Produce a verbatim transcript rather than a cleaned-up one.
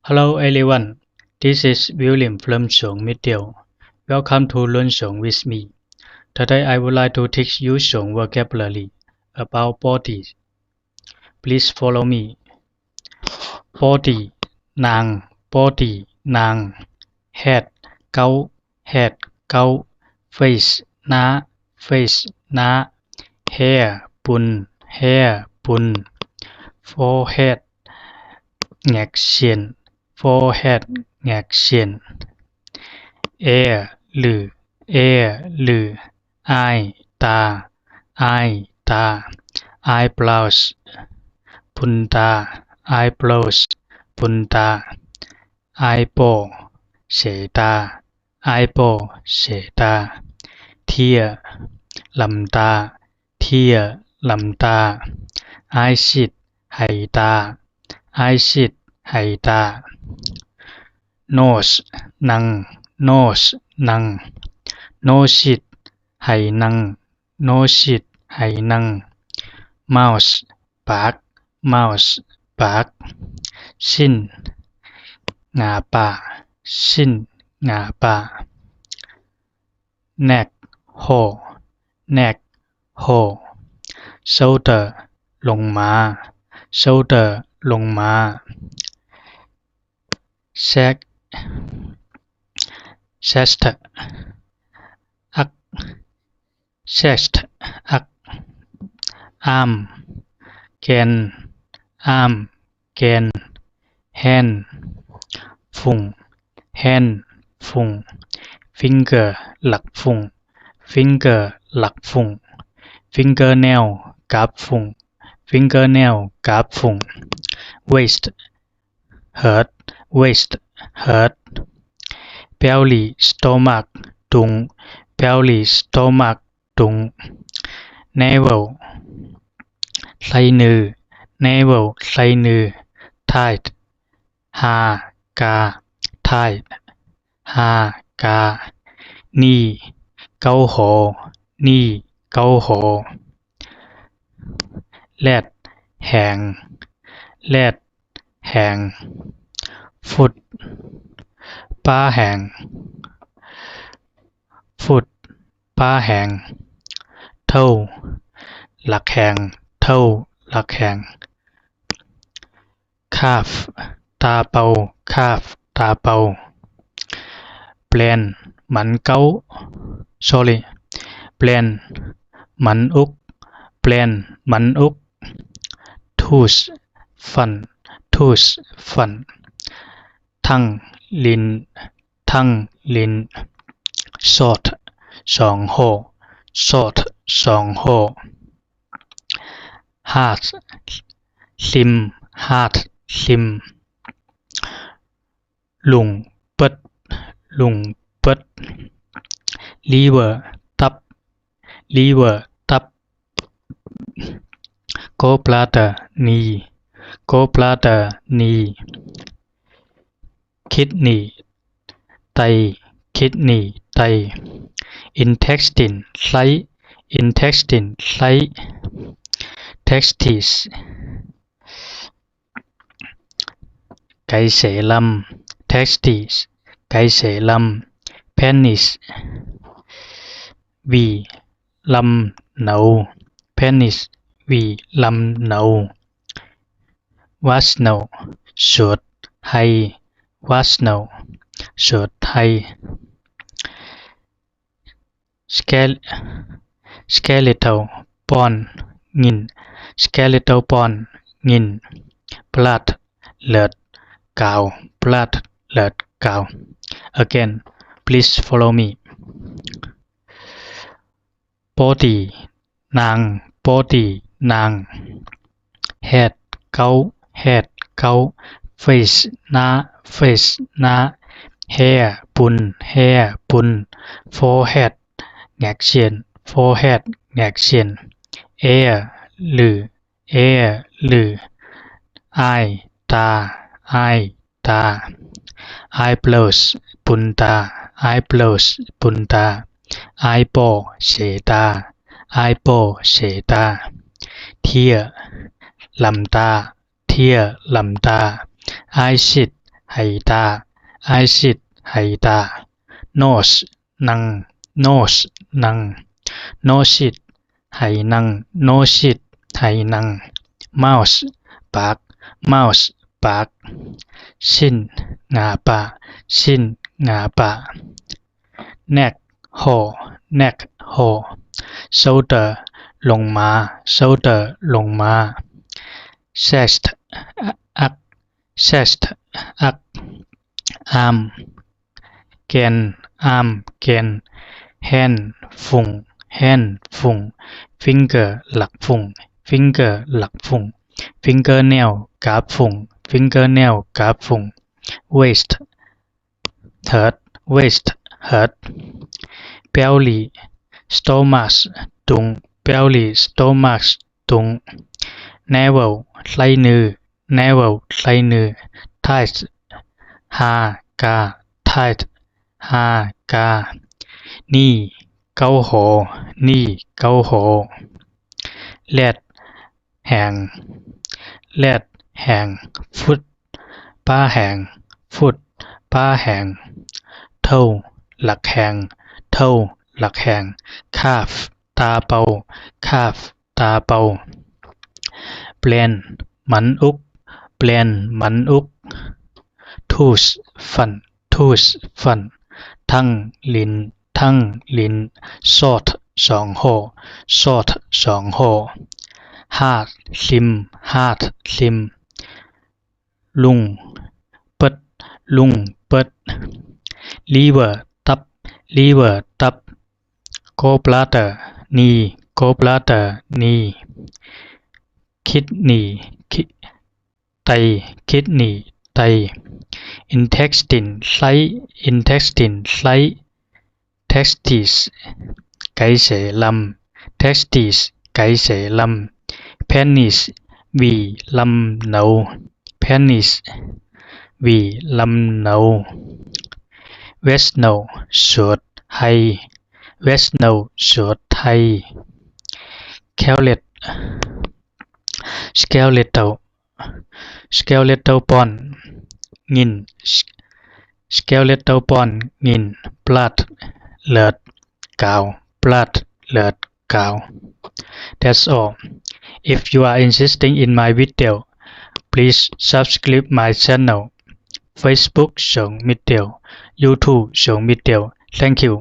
Hello everyone, this is William from Shong Media. Welcome to Learn Shong with me. Today I would like to teach you Shong vocabulary about body. Please follow me. Body, หนัง body, หนัง Head, เก๊า Head, เก๊า Face, หน้า Face, หน้า Hair, ปุน Hair, ปุน Forehead, แงกเซียน Forehead, แงกเซียน Ear, ลือ Ear, ลือ Eye, ตา Eye, ตา Eyebrows, ปุนตา Eyebrows, ปุนตา Eyeball, เสตา Eyeball, เสตา Tear, ลำตา Tear, ลำตา Eyelid, ไหตา Eyelid, ไหตา Nose, หนัง Nose, หนัง Noselid, ไหหนัง Noselid, ไหหนัง Mouth, ปาก Mouth, ปาก Chin, หง่าป่า Chin, หง่าป่า Neck, หัว Neck, หัว Shoulder, หลังบ่า Shoulder, หลังบ่า Chest, Chest, อัก Chest, อัก Arm, แขน Arm, แขน Hand, ฝุง Hand, ฝุง Finger, หลักฝุง Finger, หลักฝุง Fingernail, กาบฝุง Fingernail, กาบฝุง Waist, เหิด Waist, เหิด Belly, Stomach, ตุง Belly, Stomach, ตุง Navel, ไส้เนื้อ Navel, ไส้เนื้อ Thigh, ฮากา Thigh, ฮากา Knee, เก๊าหัว Knee, เก๊าหัว Leg, แหง Leg, แหง Foot, ป้าแหง Foot, ป้าแหง Toe, หลักแหง Toe, หลักแหง Calf, ตาเปา Calf, ตาเปา Brain, มันเก๊า Sorry, Brain, มันอุก Brain, มันอุก Tooth, ฟัน Tooth, ฟัน Tongue, ลิ้น Tongue, ลิ้น Short, สองหัว Short, สองหัว Heart, ซิม Heart, ซิม ลุงเปิด ลุงเปิด Liver, ตับ Liver, ตับ Gallbladder, หนี่ Gallbladder, หนี่ Kidney, ไต Kidney, ไต Intestine, ไส้ Intestine, ไส้ Testes, ไกเสลำ Testes, ไกเสลำ Penis, หวีลำเนา Penis, หวีลำเนา Vagina, สูดไฮ Vagina, สูดไฮ Skele- Skeletal, ป้อน หงิน Skeletal, ป้อน หงิน Blood, เลือด กาว Blood, เลือด กาว Again, please follow me. Body, หนัง Body, หนัง Head, เก๊า Head, เก๊า Face, หน้า Face, หน้า Hair, ปุน Hair, ปุน Forehead, แงกเซียน Forehead, แงกเซียน Ear, ลือ Ear, ลือ Eye, ตา Eye, ตา Eyebrows, ปุนตา Eyebrows, ปุนตา Eyeball, เสตา Eyeball, เสตา Tear, ลำตา Tear, ลำตา Eyelid, ไห ဟဲတႃ၊ eyes ဟဲတႃ၊ nose နင်၊ nose နင်၊ nose ဟဲနင်၊ nose ဟဲနင်၊ mouth ပၢၵ်၊ mouth ပၢၵ်၊ chin ငပ၊ chin ငပ၊ neck ဟေႃ၊ neck ဟေႃ၊ shoulder လွင်ႈမႃ၊ shoulder လွင်ႈမႃ၊ chest ဢၵ်း၊ chest ဢၵ်း၊ arm ၵႅၼ်၊ arm ၵႅၼ်၊ hand ၾုင်၊ hand ၾုင်၊ finger လၢၵ်ႈၾုင်၊ finger လၢၵ်ႈၾုင်၊ fingernail ၵၢပ်ႈၾုင်၊ fingernail ၵၢပ်ႈၾုင်၊ waist ႁိူတ်၊ waist ႁိူတ်၊ belly stomach တုင်၊ belly stomach တုင်၊ navel သႆးၼိုဝ်၊ navel သႆးၼိုဝ်၊ thighs ႁႃၵႃ၊ thighs ႁႃၵႃ၊ knee ၵဝ်ႈႁေႃ၊ knee ၵဝ်ႈႁေႃ၊ leg ႁႅင်၊ leg ႁႅင်၊ foot ပႃးႁႅင်၊ foot ပႃးႁႅင်၊ toe လၢၵ်ႈႁႅင်၊ toe လၢၵ်ႈႁႅင်၊ calf တႃပဝ်ႈ၊ calf တႃပဝ်ႈ၊ brain မၼ်းဢုၵ်း၊ brain မၼ်းဢုၵ်း၊ tooth ၾၼ်၊ tooth ၾၼ်၊ tongue လိၼ်၊ tongue လိၼ်၊ sword သွင်ႁေႃ၊ sword သွင်ႁေႃ၊ heart သဵမ်၊ heart သဵမ်၊ lung ပိုတ်၊ lung ပိုတ်၊ liver တပ်၊ liver တပ်၊ gallbladder ၼီ၊ gallbladder ၼီ၊ kidney ၶီႈ တႆ၊ kidney တႆ၊ intestine သႆး၊ intestine သႆး၊ testes ၵႆသေလမ်၊ testes ၵႆသေလမ်၊ penis ဝီႈလမ်ၼဝ်၊ penis ဝီႈလမ်ၼဝ်၊ vaginal သုတ်ႇႁႆ၊ vaginal သုတ်ႇႁႆ၊ skeletal skeletal skeletal bone ငိၼ်၊ skeletal bone ငိၼ်၊ blood လိူတ်ႈ၊ ၵၢဝ်၊ blood လိူတ်ႈ၊ ၵၢဝ်။ That's all. If you are interested in my video, please subscribe my channel, Facebook သုင် video, YouTube သုင် video. Thank you.